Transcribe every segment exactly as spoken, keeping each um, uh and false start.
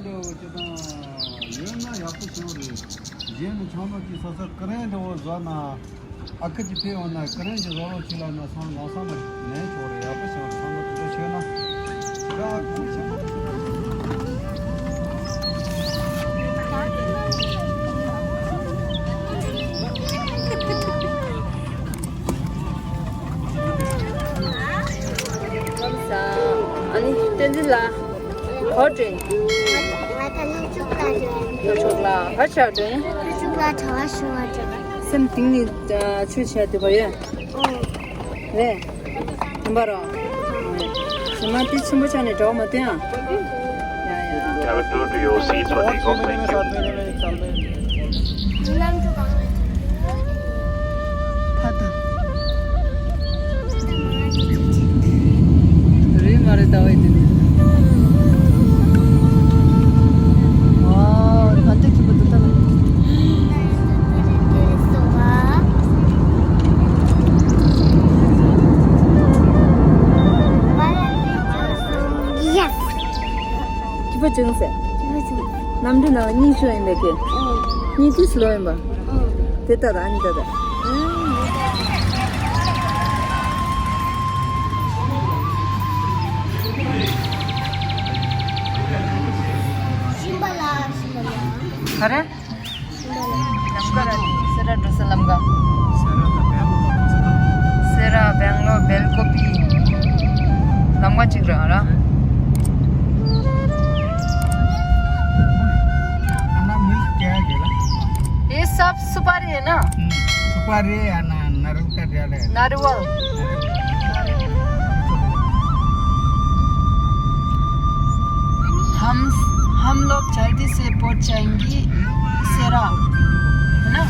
འདྲ་བོ་ཅིག་དང་ཡོད་ན་ཡག་པོ་ཞིག་རེད། རྗེས་ནས་ཆང་ནོར་གྱི་ས་ས་ཀ་རན་འདྲ་བོ་བཟོ་ན། ཨ་ཁུ་གྱི་ཕེ་འོ་ན་ཀ་རན་གྱི་བཟོ་རོགས་ཅིག་ལ་ན་སང་ལོ་སང་མ་ནས་ཆོག་རེད། ཡག་པོ་ཞིག་རེད། ཆང་ནོར་དེ་འདྲ་ཆོད་ན་ད་གོང་ཆེན་པོ། ཨ་ནི་བསྟན་འཛིན་ལགས། ག་པར་འགྲོ་ཡིན། ང་ད་ནུབ་ཕྱོགས་ལ་འགྲོ་ཡིན། ནུབ་ཕྱོགས་ལ་ག་པར་འགྲོ་ཡིན། ནུབ་ཕྱོགས་ལ་གྲྭ་བ་ཞུ་བར་འགྲོ་ཡིན། སེམས་གཏིང་ནས་ཆོས་བྱས་བསྡད་པ་ཡོད། ཨོ། རེད། ཡིན་པ་རོ། ཞི་མ་དེ་ཆེན་པོ་ཆགས་ནས་འགྲོ་བ་མ་སྟོན་ཨ། ཡ་ཡ། Have a door to your seats for takeoff. Thank you. ཕ་དང་། རེད་མ་རེད་ལྟ་བ་ཡིན་དེ་ནས། ཨོ་ག་འདྲ་སྐྱིད་པོ་འདུག་ལྟ་བ། Yes. སྐྱིད་པོ་བྱུང་ཟེར། སྐྱིད་པོ་བྱུང་། གནམ་གྲུ་ནང་གཉིད་ཤོར་ཡིན་པས་ཀྱེ། ཨོ། གཉིད་ཏིས་ལོག་ཡིན་པ། ཨོ། དེ་ལྟ་དང་ཨ་ནི་ལྟ་དང་། ག་རེ། སེ་ར་འགྲོ་ས་ལམ་ཀ། སེ་ར་སྦེང་ལོར་སྦེལ་ཀོབ་ལམ་ཀ་གཅིག་ར་ར། ये सब सुपारी है ना? सुपारी है ना, नारियल का झाड़ है। नारियल। हम, हम लोग जल्दी से पहुंच जाएंगे सेरा, है ना?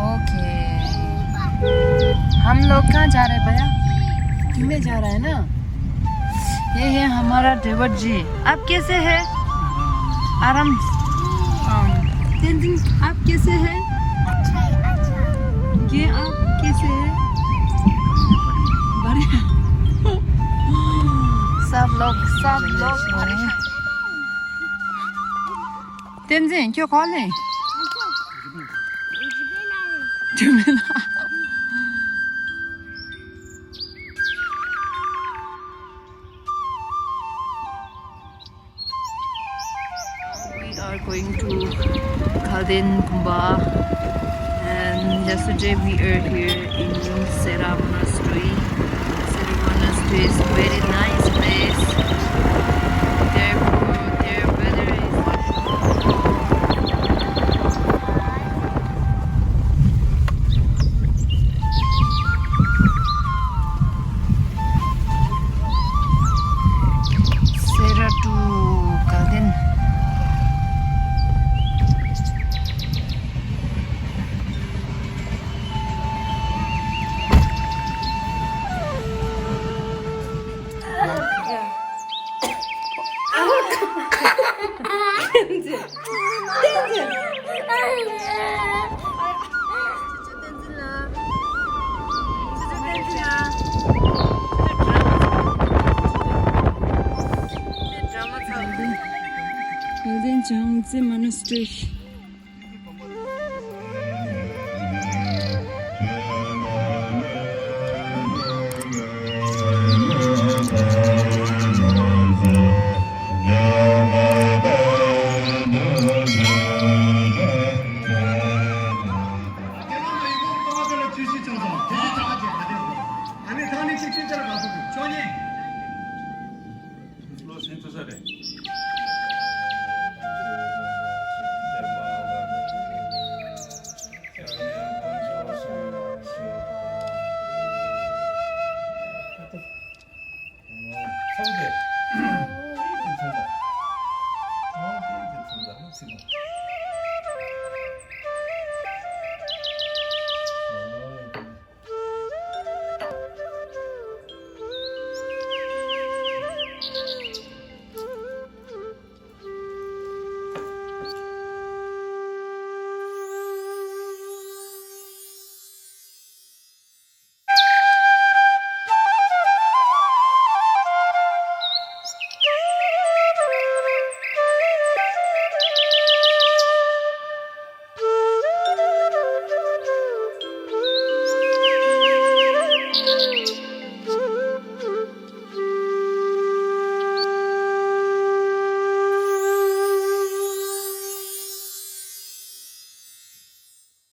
ओके। हम लोग कहाँ जा रहे हैं भैया? घूमने जा रहा है ना? ये है हमारा ड्राइवर जी। आप कैसे हैं? आराम। हाँ। तेंजिन, आप कैसे हैं? अच्छा है, अच्छा। ये आप कैसे हैं? बढ़िया। सब लोग, सब लोग बढ़िया। तेंजिन, क्यों कॉल है? जुमेला। We are going to Khalden Gumba, and yesterday we are here in Sera Monastery. Sera Monastery is very nice place. Therefore, their weather is Sera to Khalden. Monastery.